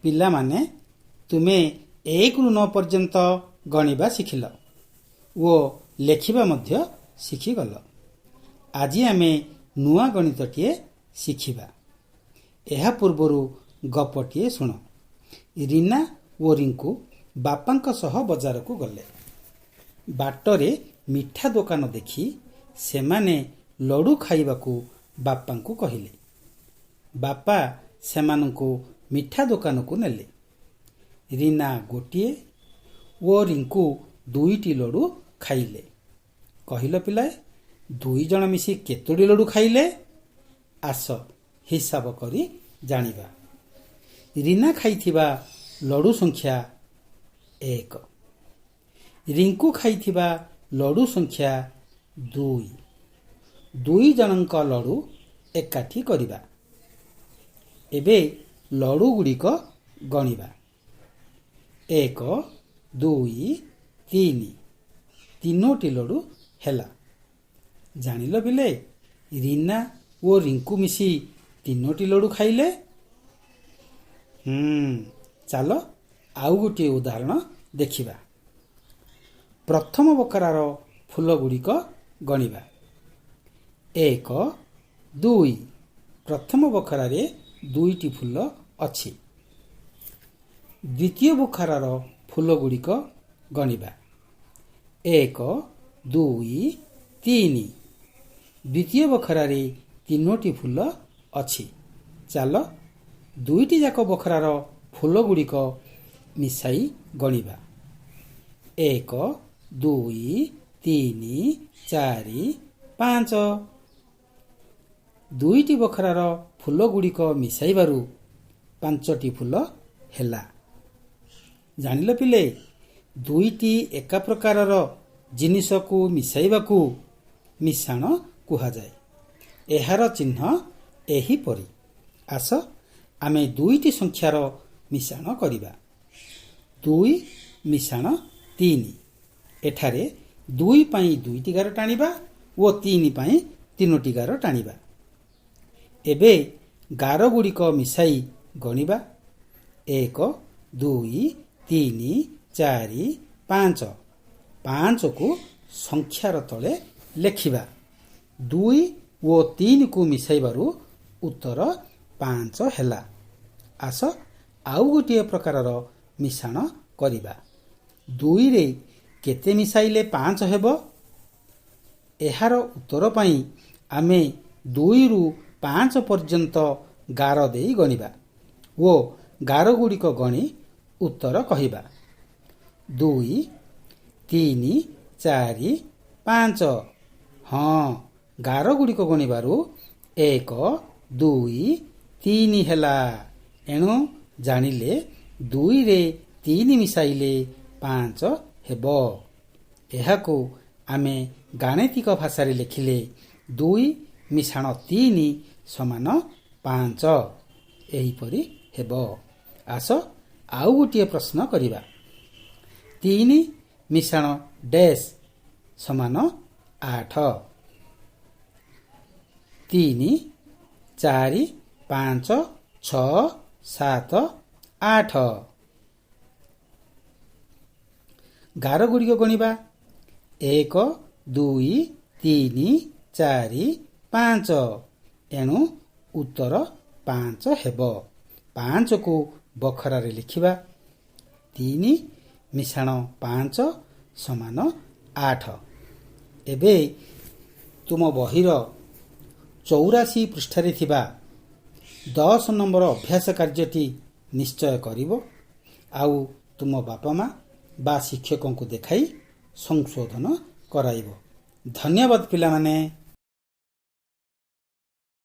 ପିଲାମାନେ, ତୁମେ 1ରୁ 9 ପର୍ଯ୍ୟନ୍ତ ଗଣିବା ଶିଖିଲ ଓ ଲେଖିବା ମଧ୍ୟ ଶିଖିଗଲ। ଆଜି ଆମେ ନୂଆ ଗଣିତଟିଏ ଶିଖିବା। ଏହା ପୂର୍ବରୁ ଗପଟିଏ ଶୁଣ। ରୀନା ଓ ରିଙ୍କୁ ବାପାଙ୍କ ସହ ବଜାରକୁ ଗଲେ। ବାଟରେ ମିଠା ଦୋକାନ ଦେଖି ସେମାନେ ଲଡ଼ୁ ଖାଇବାକୁ ବାପାଙ୍କୁ କହିଲେ। ବାପା ସେମାନଙ୍କୁ ମିଠା ଦୋକାନକୁ ନେଲେ। ରୀନା ଗୋଟିଏ ଓ ରିଙ୍କୁ ଦୁଇଟି ଲଡ଼ୁ ଖାଇଲେ। କହିଲ ପିଲାଏ, ଦୁଇ ଜଣ ମିଶି କେତୋଟି ଲଡ଼ୁ ଖାଇଲେ? ଆସ, ହିସାବ କରି ଜାଣିବା। ରୀନା ଖାଇଥିବା ଲଡ଼ୁ ସଂଖ୍ୟା 1, ରିଙ୍କୁ ଖାଇଥିବା ଲଡ଼ୁ ସଂଖ୍ୟା 2। ଦୁଇ ଜଣଙ୍କ ଲଡ଼ୁ ଏକାଠି କରିବା। ଏବେ ଲଡ଼ୁ ଗୁଡ଼ିକ ଗଣିବା। 1, 2, 3। ତିନୋଟି ଲଡ଼ୁ ହେଲା। ଜାଣିଲ ପିଲେ, ରୀନା ଓ ରିଙ୍କୁ ମିଶି ତିନୋଟି ଲଡ଼ୁ ଖାଇଲେ। ଚାଲ, ଆଉ ଗୋଟିଏ ଉଦାହରଣ ଦେଖିବା। ପ୍ରଥମ ବଖରାର ଫୁଲ ଗୁଡ଼ିକ ଗଣିବା। 1, 2। ପ୍ରଥମ ବଖରାରେ ଦୁଇଟି ଫୁଲ ଅଛି। ଦ୍ୱିତୀୟ ବଖରାର ଫୁଲ ଗୁଡ଼ିକ ଗଣିବା। 1, 2, 3। ଦ୍ୱିତୀୟ ବଖରାରେ ତିନୋଟି ଫୁଲ ଅଛି। ଚାଲ, ଦୁଇଟି ଯାକ ବଖରାର ଫୁଲ ଗୁଡ଼ିକ ମିଶାଇ ଗଣିବା। 1, 2, 3, 4, 5। ଦୁଇଟି ବଖରାର ଫୁଲ ଗୁଡ଼ିକ ମିଶାଇବାରୁ ପାଞ୍ଚଟି ଫୁଲ ହେଲା। ଜାଣିଲ ପିଲେ, ଦୁଇଟି ଏକା ପ୍ରକାରର ଜିନିଷକୁ ମିଶାଇବାକୁ ମିଶାଣ କୁହାଯାଏ। ଏହାର ଚିହ୍ନ ଏହିପରି। ଆସ, ଆମେ ଦୁଇଟି ସଂଖ୍ୟାର ମିଶାଣ କରିବା। 2 ମିଶାଣ 3। ଏଠାରେ 2 ପାଇଁ ଦୁଇଟି ଗାର ଟାଣିବା ଓ 3 ପାଇଁ ତିନୋଟି ଗାର ଟାଣିବା। ଏବେ ଗାର ଗୁଡ଼ିକ ମିଶାଇ ଗଣିବା। 1, 2, 3, 4, 5। 5କୁ ସଂଖ୍ୟାର ତଳେ ଲେଖିବା। 2 ଓ 3କୁ ମିଶାଇବାରୁ ଉତ୍ତର 5 ହେଲା। ଆସ, ଆଉ ଗୋଟିଏ ପ୍ରକାରର ମିଶାଣ କରିବା। 2ରେ କେତେ ମିଶାଇଲେ 5 ହେବ? ଏହାର ଉତ୍ତର ପାଇଁ ଆମେ 2ରୁ 5 ପର୍ଯ୍ୟନ୍ତ ଗାର ଦେଇ ଗଣିବା ଓ ଗାର ଗୁଡ଼ିକ ଗଣି ଉତ୍ତର କହିବା। 2, 3, 4, 5। ହଁ, ଗାର ଗୁଡ଼ିକ ଗଣିବାରୁ 1, 2, 3 ହେଲା। ଏଣୁ ଜାଣିଲେ, 2ରେ 3 ମିଶାଇଲେ 5 ହେବ। ଏହାକୁ ଆମେ ଗାଣିତିକ ଭାଷାରେ ଲେଖିଲେ 2 ମିଶାଣ 3 ସମାନ 5 ଏହିପରି ହେବ। ଆସ, ଆଉ ଗୋଟିଏ ପ୍ରଶ୍ନ କରିବା। 3 ମିଶାଣ ଡେସ୍ ସମାନ 8। 3, 4, 5, 6, 7, 8। ଗାର ଗୁଡ଼ିକ ଗଣିବା। 1, 2, 3, 4, 5। ଏଣୁ ଉତ୍ତର 5 ହେବ। 5କୁ ବଖରାରେ ଲେଖିବା। 3 ମିଶାଣ 5 ସମାନ 8। ଏବେ ତୁମ ବହିର 84 ପୃଷ୍ଠାରେ ଥିବା 10 ନମ୍ବର ଅଭ୍ୟାସ କାର୍ଯ୍ୟଟି ନିଶ୍ଚୟ କରିବ ଆଉ ତୁମ ବାପା ମା ବା ଶିକ୍ଷକଙ୍କୁ ଦେଖାଇ ସଂଶୋଧନ କରାଇବ। ଧନ୍ୟବାଦ ପିଲାମାନେ।